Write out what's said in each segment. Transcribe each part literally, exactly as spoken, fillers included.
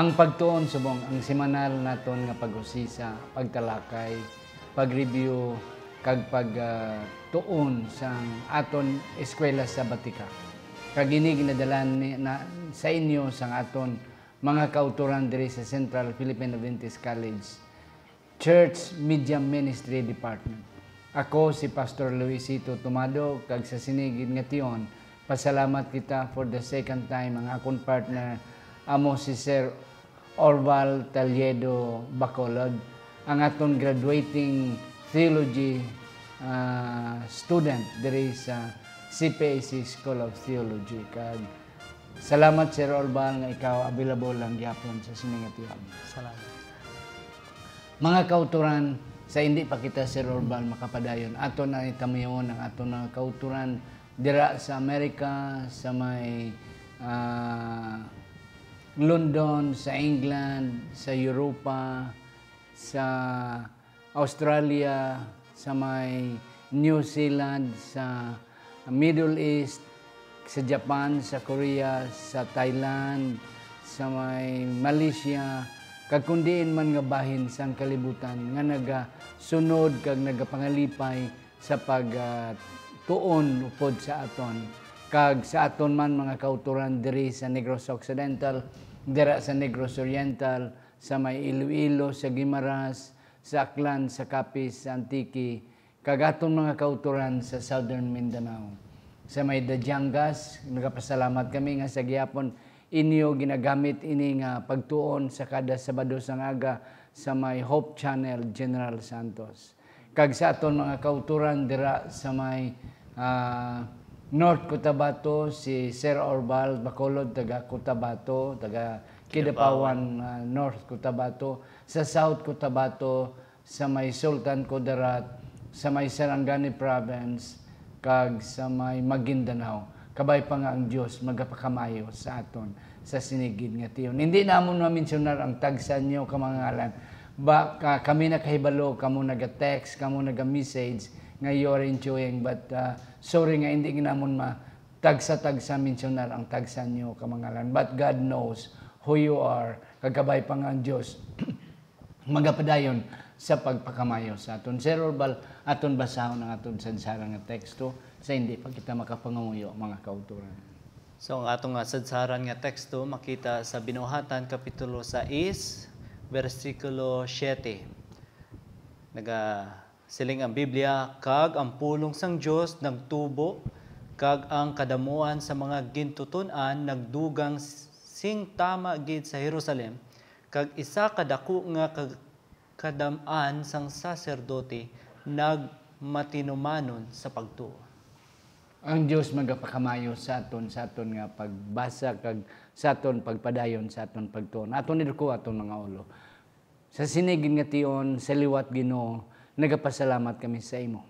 Ang pagtuon subong ang semanal naton nga pag-usisa, pagtalakay, pag-review, kag pag, ah, tuon sang aton eskwela sabatika. Kag ini ginadala ni, na, sa inyo sang aton mga kautoran diri sa Central Philippine Adventist College Church Media Ministry Department. Ako si Pastor Luisito Tumado, kag sa sini gid nga tion, pasalamat kita for the second time. Ang akon partner amo si Sir Orval Talyedo Bacolod, ang aton graduating theology, ah, student diri sa C P A C School of Theology. Kag salamat, Sir Orval, nga ikaw available lang gyapon sa sini nga tion. Salamat. Mga kautoran, sa hindi pa kita, Sir Orval, makapadayon, ato na itamyon ang aton mga kautoran dira sa Amerika, sa may, ah, London, sa England, sa Europa, sa Australia, sa may New Zealand, sa Middle East, sa Japan, sa Korea, sa Thailand, sa may Malaysia, kag kun diin man nga bahin sang kalibutan nga nagasunod kag nagapangalipay sa pag, ah, tuon upod sa aton, kag sa aton man mga kautoran diri sa Negros Occidental, dira sa Negros Oriental, sa may Iloilo, sa Guimaras, sa Aklan, sa Capiz, sa Antique, kag aton mga kautoran sa Southern Mindanao. Sa may Dajangas, nagapasalamat kami nga sa gihapon inyo ginagamit ini nga pagtuon sa kada Sabado sang aga sa may Hope Channel, General Santos. Kag sa aton mga kautoran dira sa may, ah, North Cotabato, si Sir Orval Bacolod, taga Cotabato, taga Kidapawan, ah, North Cotabato. Sa South Cotabato, sa may Sultan Kudarat, sa may Sarangani Province, kag sa may Maguindanao. Kabay pa nga ang Dios magapakamayo sa aton sa sini gid nga tion. Hindi namon mamensionar ang tagsa niyo ka mga ngalan. Ba, ka, kami nakahibalo, kamo naga-text, kamo naga-message nga you are enjoying, but, ah, sorry nga hindi namon ma tagsa-tagsa mensionar ang tagsa niyo ka mga ngalan. But God knows who you are. Kag kabay pa nga ang Dios magapadayon sa pagpakamayo sa aton. Sir Orval, aton basahon ang aton sadsaran nga teksto sa hindi pa kita makapangamuyo, mga kautoran. So, ang aton nga sadsaran nga teksto makita sa Binuhatan, Kapitulo sais, bersikulo siete. Nagasiling ang Biblia, "Kag ang pulong sang Dios nagtubo, kag ang kadamuan sa mga gintuton-an nagdugang sing tama gid sa Jerusalem, kag isa ka daku nga ka-, kadam-an sang saserdote nagmatinumanon sa pagtuo." Ang Dios magapakamayo sa aton, sa aton nga pagbasa, kag sa aton pagpadayon sa aton pagtuon. Aton iduko aton mga ulo. Sa sini gid nga tion, sa liwat, Ginoo, nagapasalamat kami sa imo.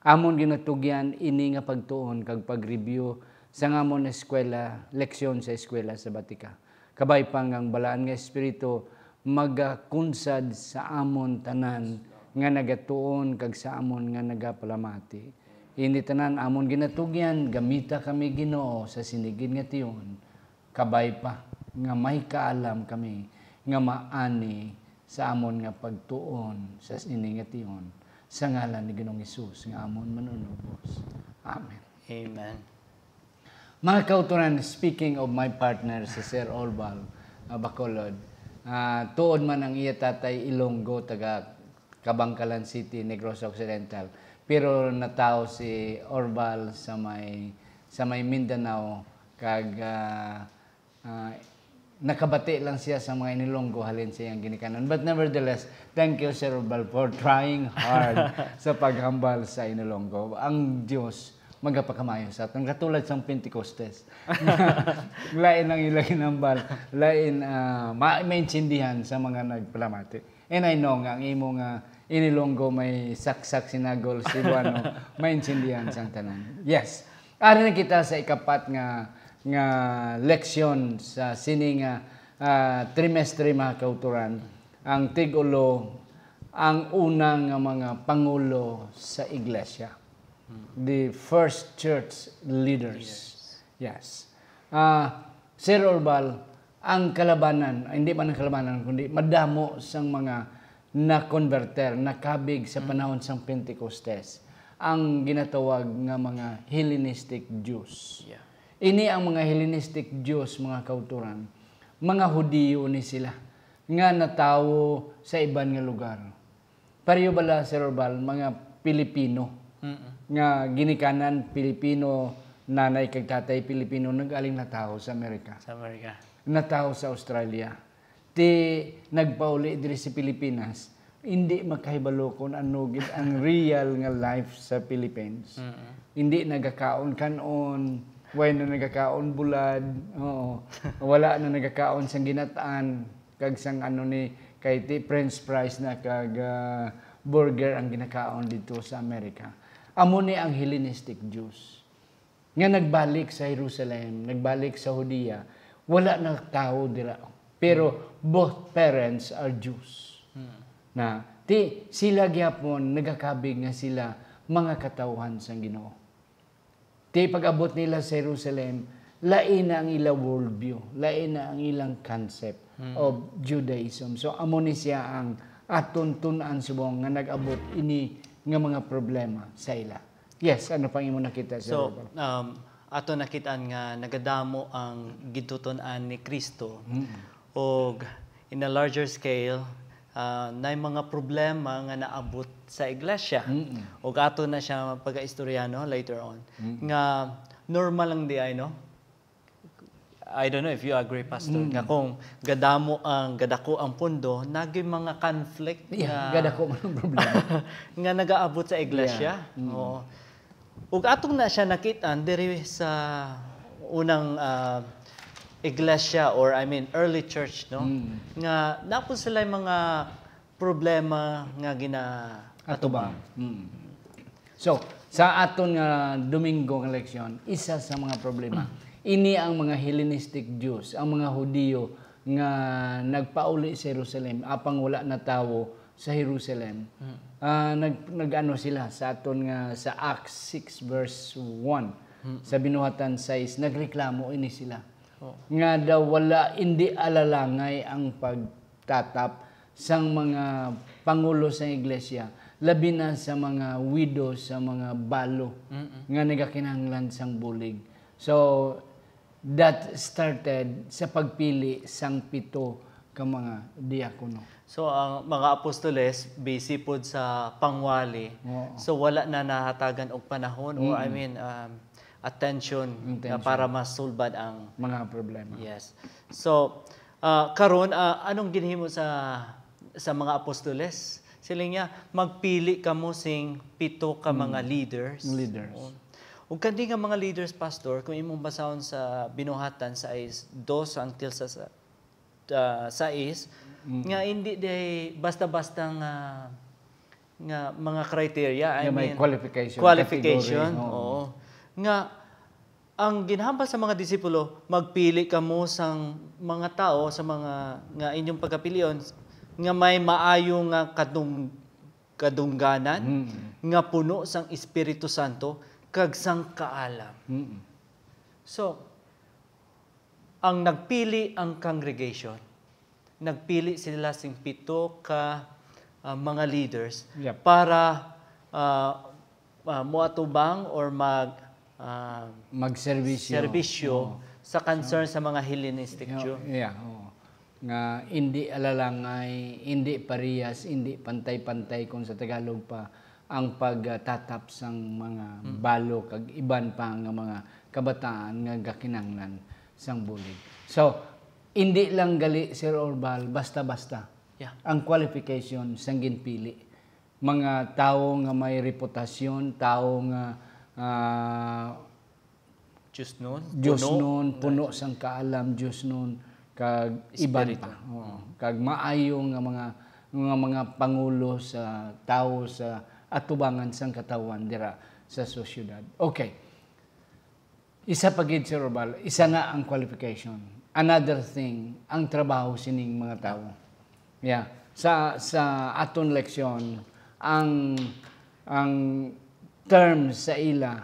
Amon ginatugyan ini nga pagtuon kag pag-review sang amon eskwela, leksyon sa eskwela sabatika. Kabay pa nga ang Balaan nga Espiritu magakunsad sa amon tanan nga nagatuon kag sa amon nga nagapalamati. Ini tanan amon ginatugyan, gamita kami, Ginoo, sa sini gid nga tion. Kabay pa nga may kaalam kami nga maani sa amon nga pagtuon sa sini nga tion, sa ngalan ni Ginoong Hesus nga amon Manunubos. Amen. Amen. Mga kautoran, speaking of my partner, si Sir Orval, ah, Bacolod, ah, tuod man ang iya tatay Ilonggo, taga Kabangkalan City, Negros Occidental. Pero natawo si Orval sa may, sa may Mindanao, kag, ah, ah, nakabati lang siya sa mga Inilonggo halin sa iyang ginikanan. But nevertheless, thank you, Sir Orval, for trying hard sa paghambal sa Inilonggo. Ang Dios magapakamayo sa aton. Katulad sang Pentecostes. Lain ang ila ginhambal, lain, ah, ma-, maintindihan sa mga nagpalamati. And I know nga ang imo nga Inilonggo may saksak, Sinagol, Cebuano, maintindihan sang tanan. Yes. Ari na kita sa ikapat nga, nga leksyon sa sini nga, ah, trimestre, mga kautoran. Ang tig-ulo, ang una nga mga pangulo sa iglesia. The first church leaders. Yes. Ah, Sir Orval, Ang kalabanan, hindi man ang kalabanan, kundi madamo sang mga nakonberter, nakabig sa panahon sang Pentecostes, ang ginatawag nga mga Hellenistic Jews. Yeah. Ini ang mga Hellenistic Jews, mga kauturan, mga Hudiyo ni sila nga natawo sa iban nga lugar. Pareho bala, Sir Orbal, mga Pilipino Mm-mm. nga ginikanan Pilipino, nanay kag tatay Pilipino, nag-aling natawo sa Amerika. Sa Amerika. Natawo sa Australia. Ti nagpauli diri sa Pilipinas, hindi makahibalo kung ano gid ang real nga life sa Philippines. Mm-mm. Hindi nagakaon kanon, way na nagakaon bulad, oo. Wala na nagakaon sang ginatan, kag sang ano ni, kay ti French fries na kag, ah, burger ang ginakaon dito sa Amerika. Amo ni ang Hellenistic Jews nga nagbalik sa Jerusalem, nagbalik sa Judea, wala na tawo dira. Pero both parents are Jews. Hmm. Na, ti sila gyapon nagakabig nga sila mga katawhan sang Ginoo. Ti pag-abot nila sa Jerusalem, lain na ang ila worldview, lain na ang ilang concept Mm. of Judaism. So, amo ni siya ang aton tun-an subong nga nag-abot ini nga mga problema sa ila. Yes, ano pang imo nakita, Sir So, Robert? um, ato nakitaan nga nagadamo ang gintutun-an ni Kristo. Mm. Og in a larger scale, ah, nay mga problema nga naabot sa iglesia. Mm. Og ato na siya pagaistorya, no, later on. Mm. Nga normal lang di ay, no? I don't know if you agree, Pastor, Mm. nga kung gadamo ang, gadako ang pundo, naging mga conflict Yeah, nga gadako man ang problema. nga nagaabot sa iglesia. Yeah. Mm. Oo. Ug atong na siya nakit-an diri sa unang, ah, iglesia, or, I mean, early church, no? Mm. Nga naa pod sila mga problema nga gina-, Atubang. Mm. So, sa aton nga Domingo nga leksyon, isa sa mga problema, ini ang mga Hellenistic Jews, ang mga Hudiyo nga nagpauli sa Jerusalem, apang wala natawo sa Jerusalem. Mm. Ah, nag-, nag-ano sila sa aton nga, sa Acts six verse one, Mm. sa Binuhatan sais, nagreklamo ini sila. Oh. Nga daw wala, hindi alalangay ang pagtatap sang mga pangulo sang iglesia, labi na sa mga widow, sa mga balo Mm-mm. nga nagakinahanglan sang bulig. So, that started sa pagpili sang pito ka mga diakono. So, ang mga apostoles, busy pod sa pangwali. Oo. So, wala na nahatagan og panahon or, I Mm. mean, um, attention nga Attention. para masulbad ang Mga problema. Yes. So, ah, karon, ah, anong ginhimo sa, sa mga apostoles? Sila niya, "Magpili kamo sing pito ka Mm. mga leaders." Leaders. Oo. Ug kani nga mga leaders, Pastor, kung imong basahon sa Binuhatan sais dos until sa, sa, ah, sais, Mm. nga hindi day basta-basta nga, nga mga criteria, I Nga may mean, qualification, qualification, category, oo. oo. Nga ang ginhambal sa mga disipulo, "Magpili kamo sang mga tawo sa mga nga inyong pagkapilion nga may maayo nga kadung-, kadungganan, Mm. nga puno sang Espiritu Santo kag sang kaalam." Mm. So, ang nagpili ang congregation, nagpili sila sing pito ka, ah, mga leaders Yep. para, ah, ah, moatubang or mag, ah, Magserbisyo. serbisyo Oo. sa concern sa mga Hellenistic Yo-, Jew. yeah, oo. Nga hindi alalangay, hindi parehas, hindi pantay-pantay, kung sa Tagalog pa, ang pagtatap sang mga Mm. balo kag iban pa nga mga kabataan nga gakinahanglan sang bulig. So, hindi lang gali, Sir Orbal, basta-basta Yeah. ang qualification sang ginpili. Mga tawo nga may reputasyon, tawo nga, ah, Diosnon, Diosnon, puno. puno sang kaalam, Diosnon, kag iban Espiritu. pa. Oo. Kag maayo nga mga, nga mga pangulo sa tawo sa atubangan sang katawhan dira sa sosyedad. Okay. Isa pa gid, Sir Orbal, isa na ang qualification. Another thing, ang trabaho sining mga tawo. Yeah. Sa, sa aton leksyon, ang, ang term sa ila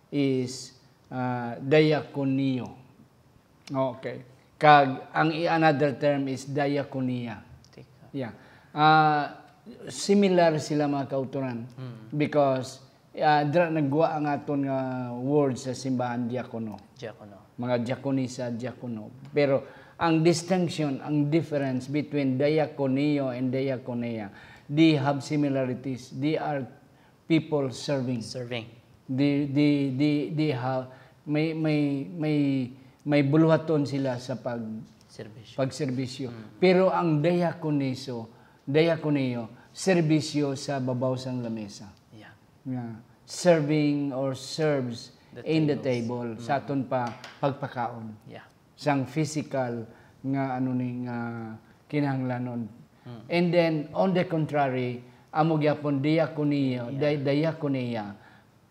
is, ah, diakonio. Okay. Kag ang i-, another term is diaconia. Tika. Yeah. Ah, similar sila, mga kautoran, Mm. because, ah, dira nagwa ang aton nga word sa simbahan, diakono. Diakono. Mga diakonisa, diakono. Pero ang distinction, ang difference between diaconeo and diaconia, they have similarities. They are people serving. Serving. They, they, they, they have, may, may, may, may buluhaton sila sa pag-, Serbisyo. pagserbisyo. Mm. Pero ang diaconeso, diaconeo, serbisyo sa babaw sang lamesa. Yeah. Nga, serving or serves The in the tables. table. Sa Mm. aton pa, pagpakaon. Yeah. Sang physical nga, ano ni, nga kinahanglanon. Mm. And then, on the contrary, amo gyapon diaconeo, Yeah. di-, diaconia,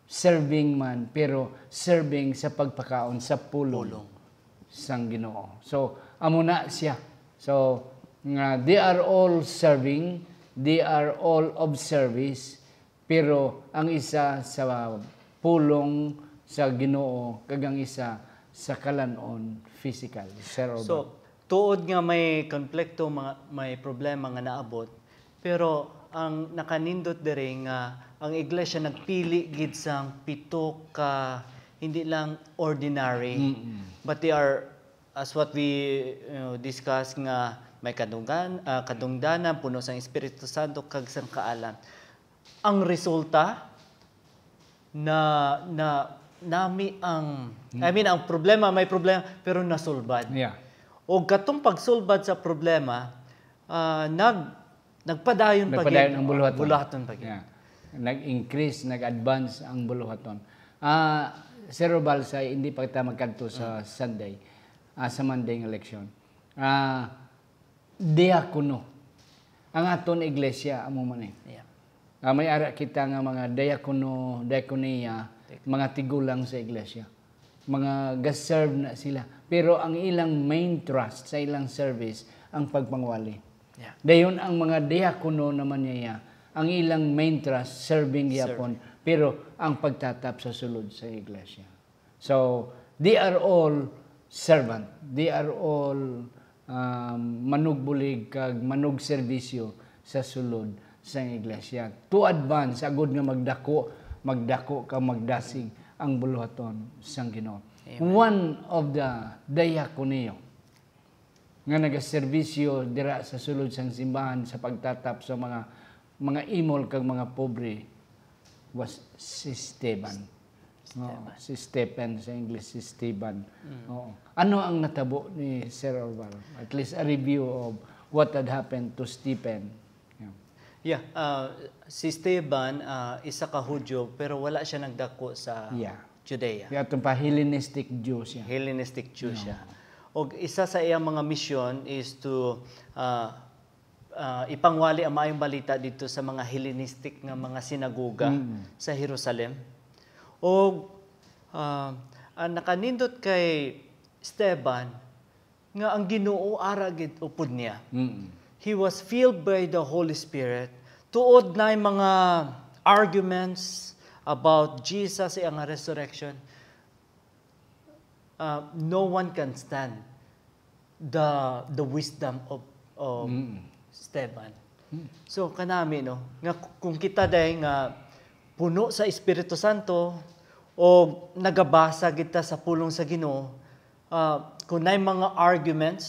serving man, pero serving sa pagpakaon sa pulong Pulong. sang Ginoo. So, amo na siya. So, nga, they are all serving, they are all of service, pero ang isa sa pulong sa Ginoo, kag ang isa sa kalan-on, physical. Sir Obal. So, tuod nga may konflikto, mga, may problema nga naabot, pero ang nakanindot diri nga ang iglesia nagpili gid sang pito ka hindi lang ordinary, Mm-mm. but they are, as what we, you know, discuss, nga may kadunggan-, ah, kadungdanan, puno sang Espiritu Santo, kag sang kaalam. Ang resulta, na, na, nami ang, Hmm. I mean, ang problema, may problema, pero nasulbad. Yeah. O katong pagsulbad sa problema, ah, nag-, nagpadayon pa Nagpadayon gid, ang buluhaton. buluhaton pa gid. Yeah. Nag-increase, nag-advance ang buluhaton. Ah, Sir Obal, sa hindi pa kita magkadto sa Hmm. Sunday, ah, sa Monday nga leksyon. Ah, diakono. Ang aton iglesia, amo man eh. Yeah. Ah, may ara kita nga mga diakono, diakonia, Tek- mga tigulang sa iglesia. Mga ga-serve na sila. Pero ang ilang main thrust sa ilang service, ang pagpangwali. Yeah. Dayon ang mga diakono naman niya, ang ilang main thrust, serving Serve. gyapon, pero ang pagtatap sa sulod sa iglesia. So, they are all servant. They are all, um, manugbulig kag manugserbisyo sa sulod sang iglesia. To advance, agud nga magdako, magdako ka magdasig ang buluhaton sang Ginoo. Amen. One of the diaconeo nga nagaserbisyo dira sa sulod sang simbahan sa pagtatap sa mga, mga imol kag mga pobre was si Esteban. Esteban. Oo, si Stephen sa English, si Esteban. Mm. Oo. Ano ang natabo ni Sir Orval? At least a review of what had happened to Stephen. Yeah. Yeah, ah, si Esteban, ah, isa ka Hudyo, pero wala siya nagdako sa Yeah. Judea. Kaya itong pa Hellenistic Jew siya. Hellenistic Jew No. siya. Og isa sa iyang mga misyon is to, ah, ah, ipangwali ang maayong balita dito sa mga Hellenistic nga mga sinagoga Mm. sa Jerusalem. Og, ah, ang nakanindot kay Esteban, nga ang Ginoo ara gid upod niya. Mm. He was filled by the Holy Spirit. Tuod na mga arguments about Jesus, ang resurrection. Uh, no one can stand the, the wisdom of, of Mm. Esteban. Mm. So, kanami, no, nga k-, kung kita day nga puno sa Espiritu Santo o nagabasa kita sa pulong sa Ginoo, ah, kung naay mga arguments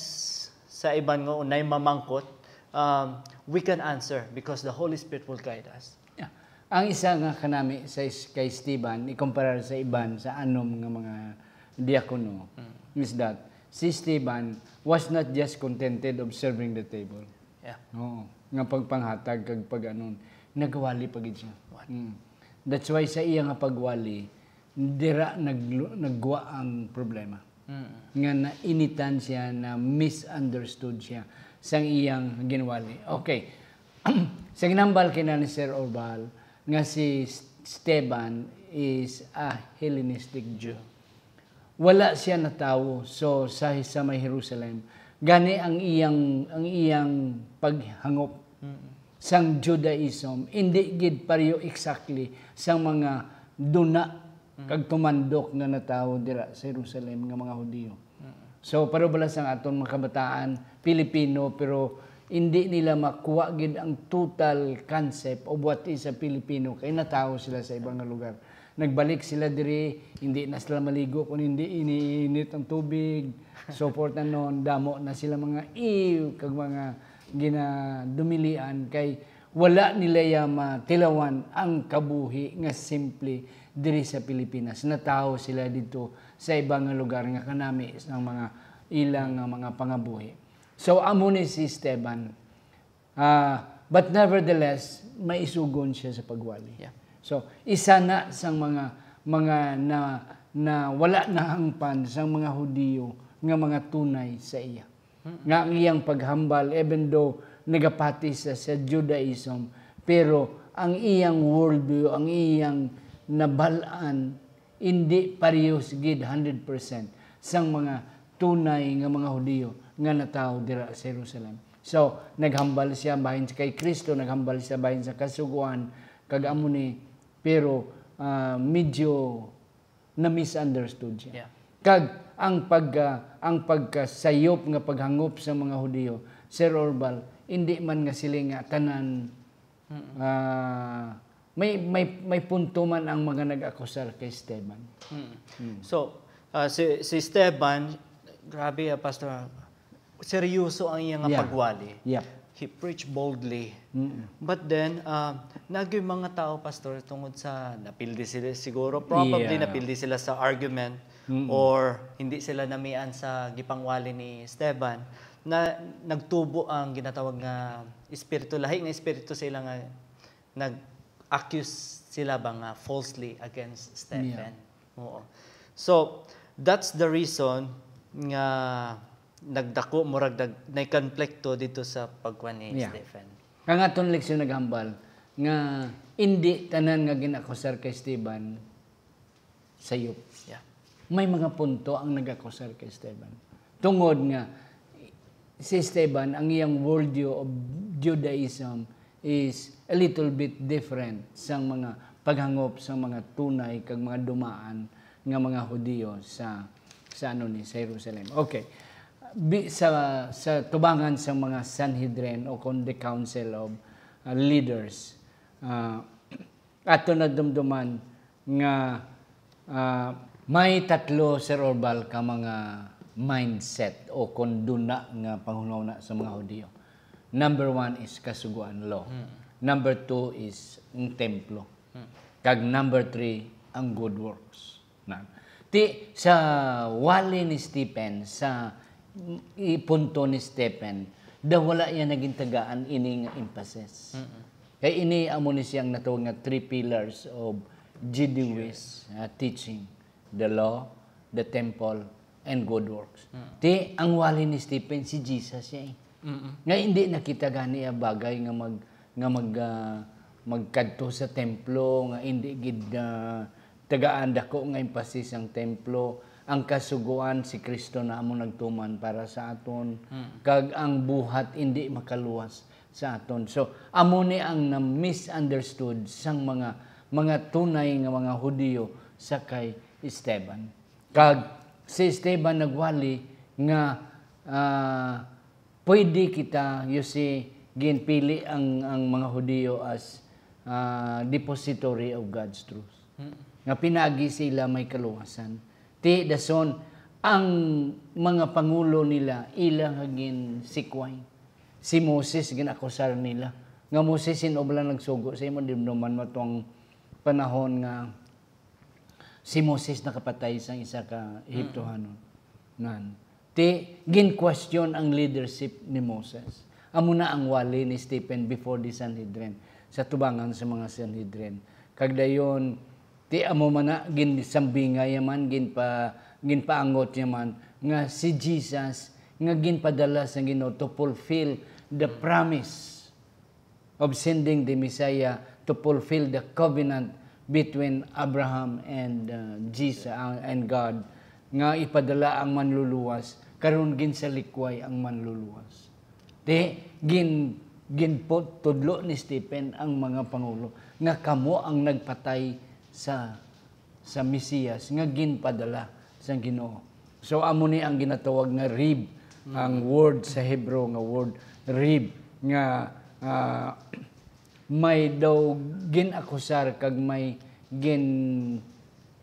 sa iban nga o naay mamangkot, um, we can answer because the Holy Spirit will guide us. Yeah. Ang isa nga kanami sa is-, kay Esteban, ikumparar sa iban, sa anom nga mga diakono, Mm. is that si Esteban was not just contented of serving the table. Yeah. Oo. Nga pagpanghatag kag pag-anon, nagwali pa gid siya. What? Mm. That's why sa iya nga pagwali, dira naglu-, nagwa ang problema. Mm. Nga nainitan siya, na misunderstood siya sang iyang ginwali. Okay. Sa ginambal kina ni Sir Orval nga si S-, Esteban is a Hellenistic Jew. Wala siya natawo so sa, sa may Jerusalem. Gani ang iyang, ang iyang paghangop Mm. sang Judaism, indi gid pareho exactly sang mga duna Mm. kag tumandok nga natawo dira sa Jerusalem nga mga Hudiyo. Mm. So, parubala sang aton mga kabataan, Pilipino, pero hindi nila makuha gid ang total concept of what is a Filipino, kay natawo sila sa ibang nga lugar. Nagbalik sila diri, hindi na sila maligo kung hindi iniinit ang tubig, so forth and on, damo na sila mga iw, kag mga ginadumilian, kay wala nila ya matilawan ang kabuhi nga simple diri sa Pilipinas. Natawo sila dito sa ibang nga lugar nga kanami sang mga ilang nga mga pangabuhi. So, amo ni si Esteban. Ah, but nevertheless, maisugon siya sa pagwali. Yeah. So, isa na sang mga mga na, na wala nahangpan sang mga Hudiyo nga mga tunay sa iya. Nga ang iyang paghambal, even though nagapati sa, sa Judaism, pero ang iyang worldview, ang iyang nabal-an, hindi parehos gid hundred percent sang mga tunay nga mga Hudiyo nga natawo dira sa Jerusalem. So, naghambal siya bahin kay Kristo, naghambal siya bahin sa Kasugoan, kag amo ni, pero ah, medyo na-misunderstood siya. Yeah. Kag ang pag ah, ang pagkasayop nga paghangop sa mga Hudiyo, Sir Orbal, hindi man nga sila nga tanan ah, may may may punto man ang mga nag-akusar kay Esteban. Mm. So, ah, si si Esteban, grabe, ah, Pastor, seryoso ang iya nga Yeah. pagwali. Yep. He preached boldly. Mm. But then, uh, nagyoy mga tao, Pastor, tungod sa napildi sila siguro, probably Yeah. napildi sila sa argument Mm. or hindi sila namian sa gipangwali ni Esteban, na nagtubo ang ginatawag nga espiritu, lahi nga espiritu sa ila nga nag-accuse sila ba nga falsely against Stephen. Oo. So, that's the reason nga nagdako, murag nag, nay konflikto dito sa pagkuan ni Yeah. Stephen. Ang aton leksyon naghambal nga hindi tanan nga ginakusar kay Esteban sayop. Yeah. May mga punto ang nagakusar kay Esteban. Tungod nga si Esteban, ang iyang worldview of Judaism is a little bit different sang mga paghangop sang mga tunay kag mga dumaan nga mga Hudiyo sa sa ano ni sa Jerusalem. Okay. Bi, sa sa tubangan sa mga Sanhedrin o kon the council of uh, leaders, uh, ato na dumduman nga ah, may tatlo, Sir Orbal, ka mga mindset o kon duna nga panghunahuna sa mga Hudiyo. Number one is kasugoan, law. Number two is ang templo. Kag number three, ang good works. Na. Ti sa wali ni Stephen, sa ipunto ni Stephen, daw wala iya naging tagaan ini nga emphasis. Kay ini amo ni siyang natawag nga three pillars of Jewish uh, teaching, the law, the temple, and good works. Ti ang wali ni Stephen si Jesus siya eh. Nga hindi nakita gani ang bagay nga mag nga mag ah, magkadto sa templo nga hindi gid ah, tagaan dako nga emphasis ang templo. Ang kasugoan si Kristo na amo nagtuman para sa aton kag ang buhat hindi makaluwas sa aton. So amo ni ang na-misunderstood sang mga mga tunay nga mga Hudiyo sa kay Esteban. Kag si Esteban nagwali nga ah, pwede kita, you see, ginpili ang ang mga Hudiyo as ah, depository of God's truth. Nga pinagi sila may kaluwasan. Ti dason ang mga pangulo nila ila nga ginsikway. Si Moses ginakusar nila. Nga Moses, sin-o bala nagsugo sa imo? Di naman mo tong panahon nga si Moses nakapatay sa isa ka Ehiptohanon. Nan. Ti gin-question ang leadership ni Moses. Amo na ang wali ni Stephen before the Sanhedrin, sa tubangan sa mga Sanhedrin. Kag dayon, ti amo man na ginsambingay man, ginpa ginpaangot niya man nga si Jesus nga ginpadala sa Ginoo to fulfill the promise of sending the Messiah to fulfill the covenant between Abraham and uh, Jesus uh, and God, nga ipadala ang manluluwas, karon ginsalikway ang manluluwas. Ti gin ginputudlo ni Stephen ang mga pangulo nga kamo ang nagpatay sa sa Mesiyas nga ginpadala sang Ginoo. So, amo ni ang ginatawag nga rib, ang word sa Hebrew nga word rib, nga, ah, may daw gin-akusar kag may gin-,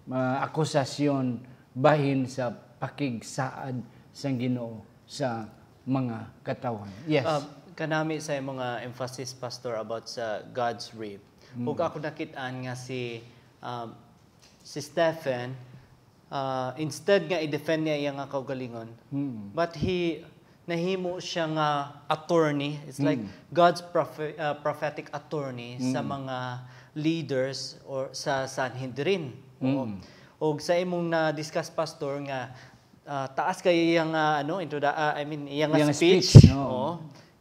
ah, akusasyon bahin sa pakigsaad sang Ginoo sa mga katawhan. Yes. Um, kanami sa imong, ah, emphasis, Pastor, about sa God's rib. Mm. Ug ako nakit-an nga si, um, si Stephen, ah, instead nga i-defend niya iya nga kaugalingon, Mm. but he, nahimo siya nga attorney. It's like Mm. God's prophe-, ah, prophetic attorney sa Mm. mga leaders or sa Sanhedrin. Oo. Mm. Og sa imong na-discuss, Pastor, nga, ah, taas kay iyang, ah, ano, introdu-, ah, I mean, iyang Iyang speech. speech, no. Oo.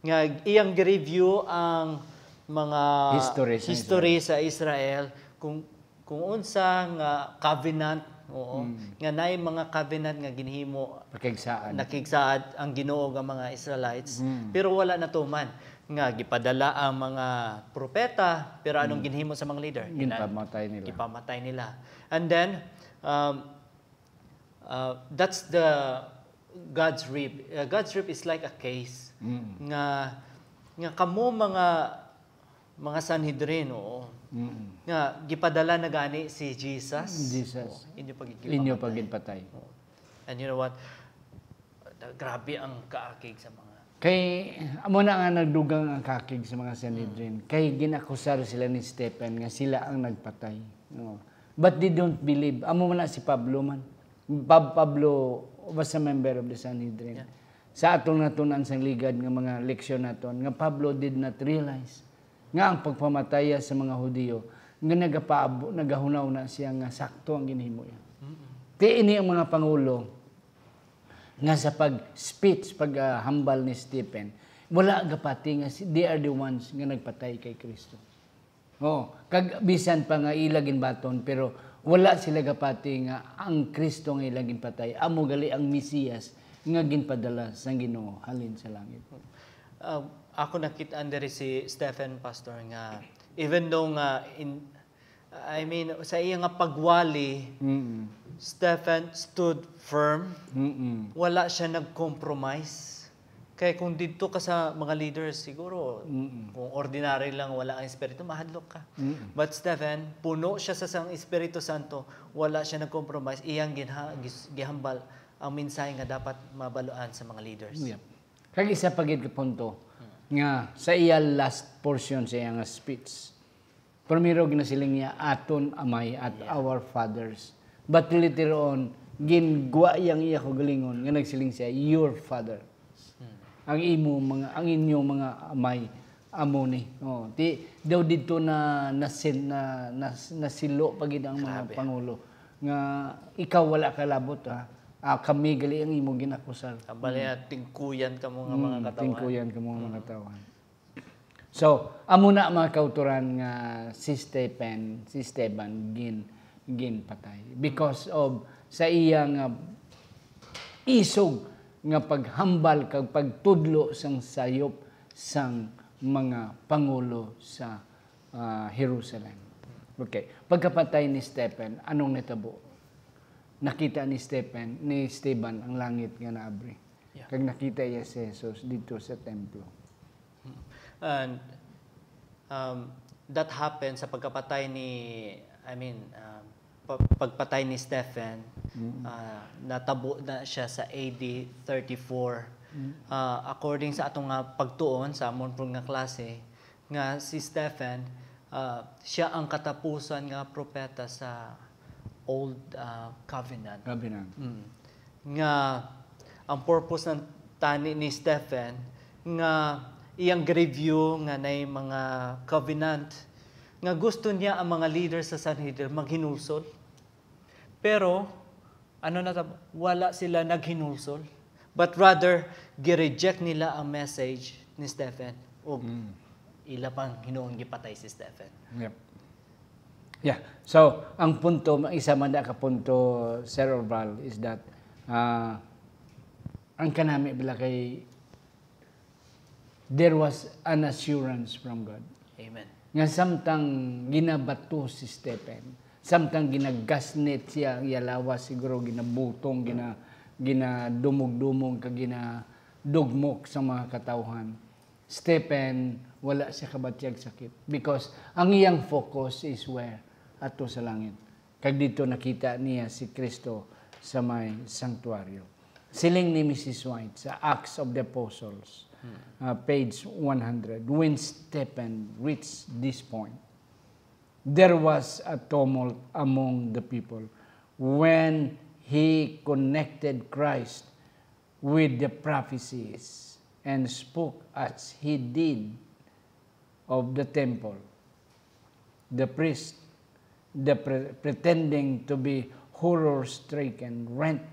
Nga iyang gi-review ang mga History sa history Israel. sa Israel, kung, kung unsa nga covenant, oo, Mm. nga naay mga covenant nga ginhimo, Pakigsaad. nakigsaad ang Ginoo nga mga Israelites, Mm. pero wala natuman nga gipadala ang mga propeta, pero anong Mm. ginhimo sa mga leader? Ilan? Ginpamatay nila. Gipamatay nila. And then, um, uh, that's the God's rib. Uh, God's rib is like a case Mm. nga, nga kamo mga, mga Sanhedrin, oo, Mm. nga gipadala na gani si Jesus. Jesus. Oo, inyo pagigipatay. Inyo pagigipatay. Oo. And you know what? Grabe ang kaakig sa mga Kay, amo na nga nagdugang ang kaakig sa mga Sanhedrin. Mm. Kay ginakusar sila ni Stephen nga sila ang nagpatay. No. But they don't believe. Amo man na si Pablo man. Pab-, Pablo was a member of the Sanhedrin. Yeah. Sa atong natun-an sang ligad nga mga leksyon naton, nga Pablo did not realize nga ang pagpamataya sa mga Hudiyo nga nagapaab-, nagahunaw na siya nga sakto ang ginhimo niya. Mm-mm. Ti ini ang mga pangulo nga sa pag-speech, pag, ah, hambal ni Stephen, wala gapati nga si, they are the ones nga nagpatay kay Kristo. Oh, kag bisan pa nga ila ginbaton, pero wala sila gapati nga ang Kristo nga ila ginpatay amo gali ang Mesiyas nga ginpadala sang Ginoo halin sa langit. Ah, ako nakit-an diri si Stephen, Pastor, nga even though nga in, I mean, sa iya nga pagwali, Mm-mm. Stephen stood firm. Mm-mm. Wala siya nag-compromise. Kay kung didto ka sa mga leaders, siguro, Mm-mm. kung ordinary lang, wala ang espiritu, mahadlok ka. Mm-mm. But Stephen, puno siya sa sang Espiritu Santo, wala siya nag-compromise. Iyang ginha-, gis-, gihambal ang mensahe nga dapat mabaluan sa mga leaders. Yep. Kag isa pa gid ka punto, Mm. nga sa iya last portion sa iya nga speech, primero ginasiling niya, "Aton Amay," at Yeah. "Our Fathers." But later on, gingwa iyang iya kaugalingon nga nagsiling siya, "Your Father." Hmm. Ang imo mga, ang inyong mga amay, amo ni. Oh, ti, daw didto na, nasin-, na, nas-, nasilo pa gid ang mga Grabe. pangulo nga ikaw wala ka labot, ha? Ah, kami gali ang imo ginakusar. Ang bali, Hmm. ah, tingkuyan ka mo nga Hmm, mga katawhan. tingkuyan ka mo nga mga Hmm. katawhan. So, amo na, mga kautoran, nga si Stephen, si Esteban gin-, ginpatay because of sa iya nga isog nga paghambal kag pagtudlo sang sayop sang mga pangulo sa, ah, Jerusalem. Okay. Pagkapatay ni Stephen, anong natabo? Nakita ni Stephen, ni Esteban ang langit nga naabri. Yeah. Kag nakita iya si Jesus didto sa templo. And, um, that happened sa pagkapatay ni, I mean, um, pa-, pagpatay ni Stephen, Mm. ah, natabo na siya sa A D thirty-four. Mm. Ah, according sa atong nga pagtuon sa amon pud nga klase, nga si Stephen, ah, siya ang katapusan nga propeta sa Old, ah, Covenant. Covenant. Mm. Nga ang purpose ng tani ni Stephen nga iyang review nga nay mga covenant nga gusto niya ang mga leader sa Sanhedrin maghinulsol. Pero ano na tab-, wala sila naghinulsol. But rather, gi-reject nila ang message ni Stephen. Ug Mm. ila pang hinuon gipatay si Stephen. Yep. Yeah. So, ang punto, ang isa man na ka punto, Sir Orval, is that, ah, ang kanami bala kay there was an assurance from God. Amen. Nga samtang ginabato si Stephen, samtang ginagasnet siya, ang iya lawas siguro ginabutong, gina-, ginadumog-dumog kag ginadugmok sa mga katawhan. Stephen, wala siya kabatyag sakit because ang iyang focus is where? Ato sa langit. Kag dito nakita niya si Kristo sa may sanctuaryo. Siling ni Missus White sa Acts of the Apostles, uh, page one hundred, when Stephen reached this point, there was a tumult among the people when he connected Christ with the prophecies and spoke as he did of the temple, the priest, the pre- pretending to be horror-stricken, rent.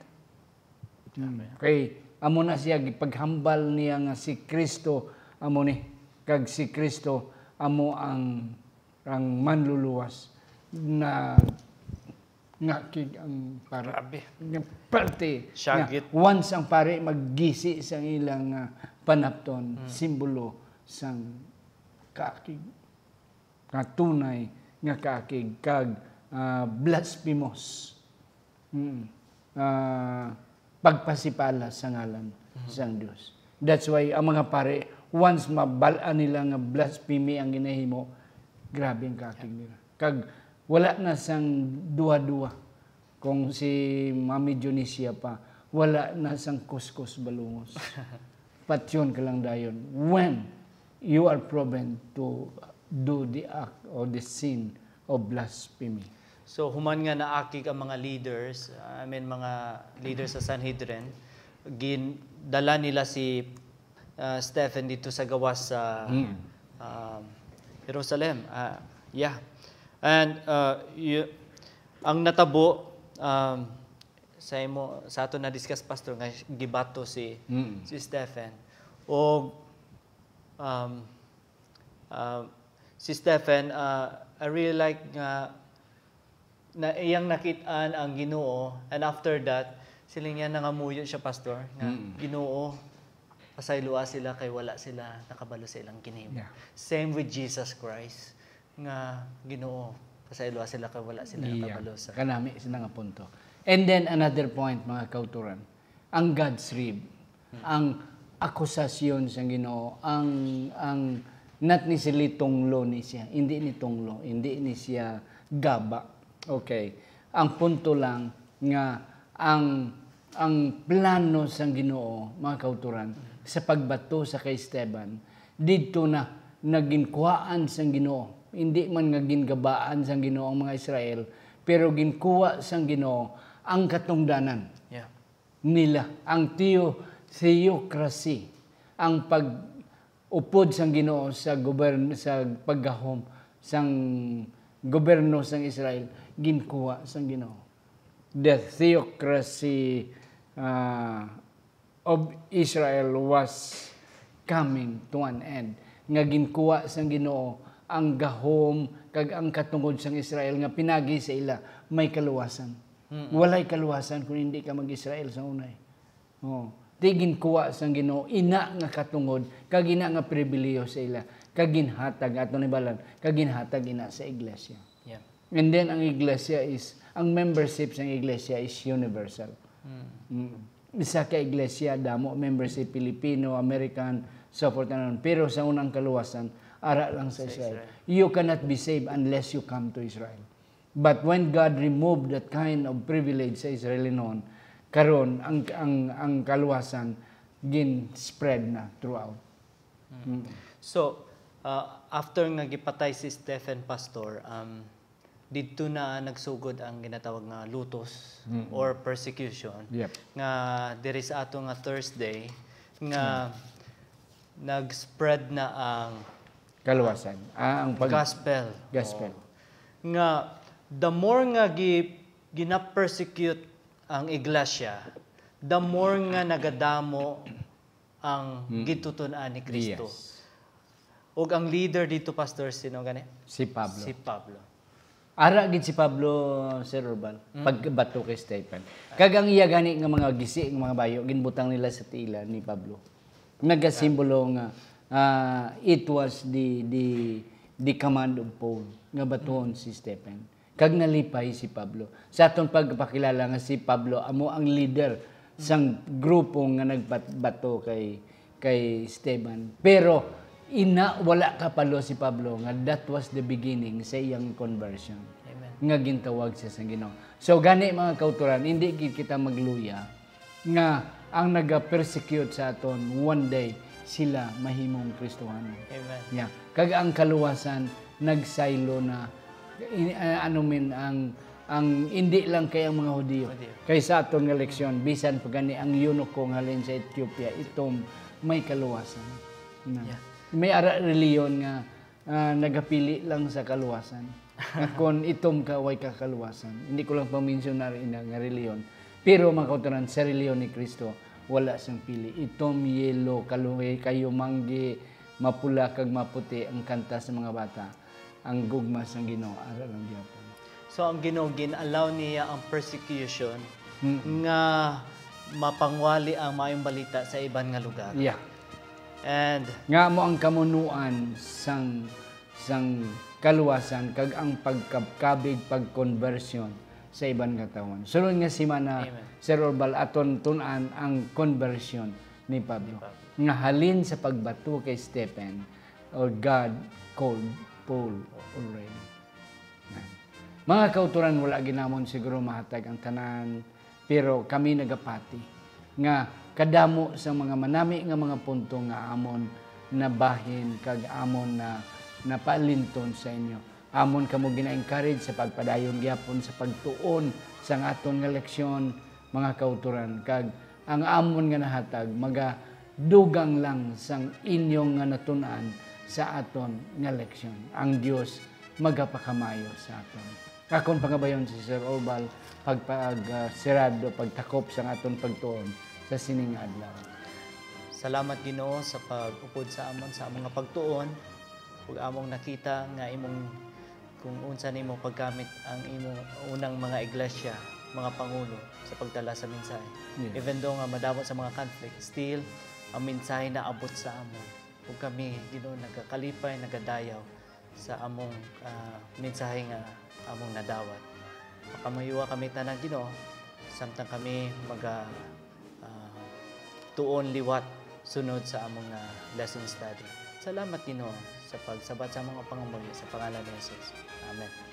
Kay amo na siya, gipaghambal niya nga si Kristo amo ni, kag si Kristo amo ang, ang manluluwas na ngakig ang pare. Grabe. Nga parte nga, once ang pare maggisi sang ilang, ah, panapton, simbolo sang kaakig, nga tunay nga kaakig kag, ah, blasphemous. Mm. Ah, pagpasipala sa ngalan sang Dios. That's why ang mga pare, once mabal-an nila nga blasphemy ang ginahimo, grabe ang kaakig nila. Kag wala na sang duha-duha. Kung si Mami Dionisia pa, wala na sang kuskus balungos. Patyon ka lang dayon. When you are proven to do the act or the sin of blasphemy. So, human nga naakig ang mga leaders, I mean, mga leaders sa Sanhedrin, gin-, dala nila si, uh, Stephen dito sa gawas sa, um, Jerusalem. Ah, yeah. And, uh, y-, ang natabo, um, sa imo, sa ato na-discuss, Pastor, nga gibato si, si Stephen. O, um, uh, si Stephen, uh, I really like nga na iyang nakit-an ang Ginoo, and after that, siling niya, nangamuyo siya, Pastor, nga, "Ginoo, pasayloa sila kay wala sila nakabalo sa ilang ginhimo." Yeah. Same with Jesus Christ, nga, "Ginoo, pasayloa sila kay wala sila nakabalo sa." Kanami sila nga punto. And then another point, mga kauturan, ang God's rib, ang akusasyon sang Ginoo, ang, ang, not necessarily tunglo ni siya, hindi ni tunglo, hindi ni siya gaba. Okay. Ang punto lang nga ang, ang plano sang Ginoo, mga kauturan, sa pagbato sa kay Esteban, didto na naginkuhaan sang Ginoo. Hindi man nga gingabaan sang Ginoo ang mga Israel, pero ginkuha sang Ginoo ang katungdanan. Yeah. Nila, ang theo-, theocracy, ang pag-upod sang Ginoo sa govern-, sa paggahom sang gobyerno sang Israel, ginkuha sang Ginoo. The theocracy, ah, of Israel was coming to an end, nga ginkuha sang Ginoo ang gahom kag ang katungod sang Israel nga pinagi sa ila may kaluwasan. Walay kaluwasan kung hindi ka mag-Israel sa unay. Oh, di ginkuha sang Ginoo ina nga katungod kag ina nga pribilehiyo sa ila, kag ginhatag, ato ni balan, kag ginhatag ina sa iglesia. Yeah. And then ang iglesia is, ang membership sang iglesia is universal. Mm. Isa ka iglesia, damo membership, Filipino, American, so forth and on. Pero sa unang kaluwasan, ara lang sa Israel. You cannot be saved unless you come to Israel. But when God removed that kind of privilege sa Israel noon, karon ang, ang, ang kaluwasan gin-spread na throughout. Mm. So, uh, after nga gipatay si Stephen, Pastor, um, didto na nagsugod ang ginatawag nga lutos or persecution. Yep. Nga diri sa ato nga Thursday, nga nag-spread na ang Kaluwasan. Ah, ang pag- gospel. Gospel. Oo. Nga, the more nga gi-, gina-persecute ang iglesia, the more nga nagadamo ang gintutun-an ni Cristo. Yes. Ug ang leader dito, Pastor, sino gani? Si Pablo. Si Pablo. Ara gid si Pablo, Sir Urbal, pagbato kay Stephen. Kag ang iya gani nga mga gisi, nga mga bayo, ginbutang nila sa tiila ni Pablo. Nagasimbolo nga, ah, it was the, the, the command of Paul nga batuon si Stephen. Kag nalipay si Pablo. Sa aton pagpakilala nga si Pablo amo ang leader sang grupo nga nagbato kay, kay Esteban. Pero ina, wala kabalo si Pablo nga that was the beginning sa iyang conversion, Amen. Nga gintawag siya sa Ginoo. So gani, mga kauturan, hindi gid kita magluya nga ang naga-persecute sa aton, one day sila mahimong Kristohanon. Amen. Yeah. Kag ang kaluwasan nagsaylo na. In, ah, ano man, ang, ang hindi lang kay ang mga Hudiyo. Hudiyo. Kay sa aton nga leksyon, bisan pa gani ang eunuko nga halin sa Ethiopia, itom may kaluwasan. Na, Yeah. May ara reliyon nga, ah, nagapili lang sa kaluwasan. Nga kon itom ka, way ka kaluwasan. Hindi ko lang pamensyonar ina nga reliyon. Pero, mga kauturan, sa reliyon ni Kristo, wala sang pili. Itom, yelo, kaluoy, kayumanggi, mapula kag maputi ang kanta sa mga bata. Ang gugma sang Ginoo ara lang gyapon. So ang Ginoo gin-allow niya ang persecution Mm. nga mapangwali ang maayong balita sa iban nga lugar. Yeah. And Nga mo ang kamunuan sang, sang kaluwasan kag ang pagkabkabig, pagkonbersyon sa iban nga tawon. Sunod nga semana, Amen. Sir Orbal, aton tun-an ang konbersyon ni Pablo. Ni Pablo. Nga halin sa pagbato kay Stephen, or God called Paul already. Mga kauturan, wala ginamon siguro mahatag ang tanan, pero kami nagapati nga kadamo sa mga manami nga mga punto nga amon nabahin kag amon na napaalinton sa inyo. Amon kamo gina-encourage sa pagpadayon gyapon sa pagtuon sang aton nga leksyon, mga kauturan, kag ang amon nga nahatag magadugang lang sang inyong nga natun-an sa aton nga leksyon. Ang Dios magapakamayo sa aton. Akon pangabayon si Sir Orbal pagpag-, ah, sirado, pagtakop sang aton pagtuon sa sining adlaw. Salamat, Ginoo, sa pag-upod sa amon sa among nga pagtuon, ug among nakita nga imong, kung unsa nimo paggamit ang imong unang mga iglesia, mga pangulo sa pagdala sa mensahe. Yes. Even though nga madamo sa mga conflict, still ang mensahe naabot sa amon. Ug kami, Ginoo, nagakalipay, nagadayaw sa among, ah, mensahe nga among nadawat. Pakamayuha kami tanan, Ginoo, samtang kami maga, ah, tuon liwat sunod sa among, ah, lesson study. Salamat, Ginoo, sa pagsabat sa among pangamuyo sa pangalan ni Jesus. Amen.